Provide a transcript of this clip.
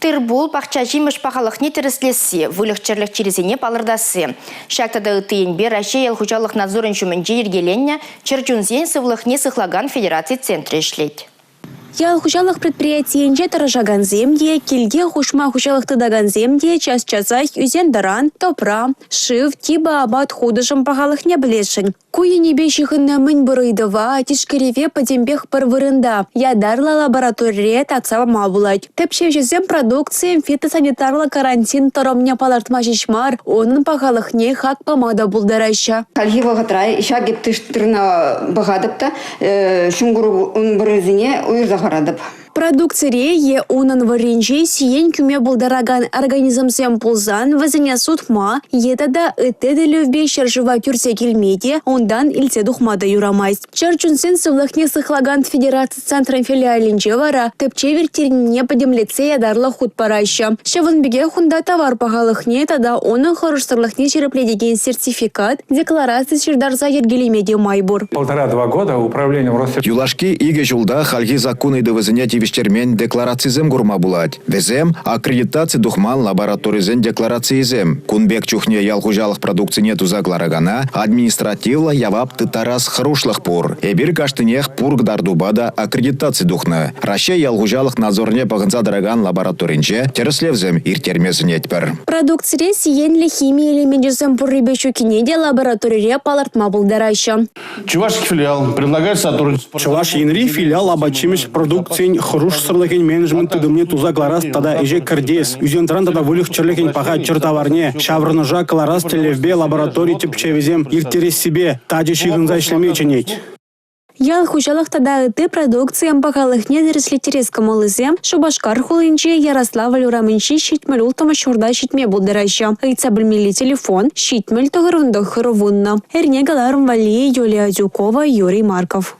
Тыр-пул, пахча-ҫимӗҫ пахалӑхне тӗрӗслесси, выльӑх-чӗрлӗх чирӗсене палӑртасси. Ҫак тата ытти енпе Раҫҫей ял хуҫалӑх надзорӗн ҫумӗнче йӗркеленнӗ чӗр чунсен сывлӑхне сыхлакан федераци центрӗ ӗҫлет. Ял хуҫалӑх предприятийӗнче тӑрӑшакансем те, килте хушма хуҫалӑх тытакансем те час-часах ӳсен-тӑран, тӑпра, шыв, типӗ апат хутӑшӗн пахалӑхне пӗлесшӗн. Ку енӗпе ҫыхӑннӑ мӗн пур ыйтӑва, тишкерӗве пӗтӗмпех пӗр вырӑнта, ятарлӑ лабораторире татса пама пулать. Тӗпчевҫӗсем продукцин фитосанитарлӑ карантин тӑрӑмне палӑртма ҫеҫ мар, унӑн пахалӑхне хак пама та пултараҫҫӗ. Хальхи вӑхӑтра ҫак тырна пӑхатӑп та ҫум курӑк вӑррисене уйӑрса хӑваратӑп. Продукцире е унӑн вӑрринче сиен кӳме пултаракан организмсем пулсан вӗсене сутма е тата ытти тӗллевпе ҫӗршыва кӳрсе килме те, унтан илсе тухма та юрамасть. Чӗр чунсен сывлӑхне сыхлакан федераци центрӗн филиалӗнче вара тӗпчев ирттернине пӗтӗмлетсе ятарлӑ хут параҫҫӗ. Ҫавӑн пекех унта тавар пахалӑхне тата унӑн хӑрушсӑрлӑхне ҫирӗплетекен сертификат, деклараци ҫыртарса йӗркелеме те май пур. Полтора-два года управлением Юлашки икӗ ҫулта хальхи саккун ыйтӑвӗсене тивӗҫтермен декларацисем курма пулать. Вӗсем аккредитаци тухман лабораторисен декларацийӗсем. Кун пек чухне ял хуҫалӑх продукцине туса кӑларакана административлӑ явап тыттарас хӑрушлӑх пур. Эпир кашнинех пур кӑтартупа та аккредитаци тухнӑ. Раҫҫей ял хуҫалӑх надзорне пӑхӑнса тӑракан лабораторинче тӗрӗслевсем ирттерме сӗнетпӗр. Продукцире сиенлӗ хими элеменчӗсем пуррипе ҫуккине те лабораторире палӑртма пултараҫҫӗ. Чувашский филиал предлагает сотрудничество. Чӑваш Енри филиал апат-ҫимӗҫ продукцийӗн хӑрушсӑрлӑхӗн менеджмент тытӑмне туса кӑларас тата ӗҫе кӗртес, ӳсен-тӑран тата выльӑх-чӗрлӗхӗн паха чӗр таварне ҫаврӑнӑша кӑларас тӗллевпе лаборатори тӗпчевӗсем ирттерессипе тачӑ ҫыхӑнса ӗҫлеме чӗнет. Ял хуҫалӑх тата ытти продукцийӗн пахалӑхне тӗрӗслеттерес кӑмӑллисем Шупашкар хулинчи Ярославль урамӗнчи 76-мӗш ҫурта ҫитме пултараҫҫӗ. Ыйтса пӗлмелли телефон 70 99 10. Эрне кӑларӑм валли Юлия Адюкова, Юрий Марков.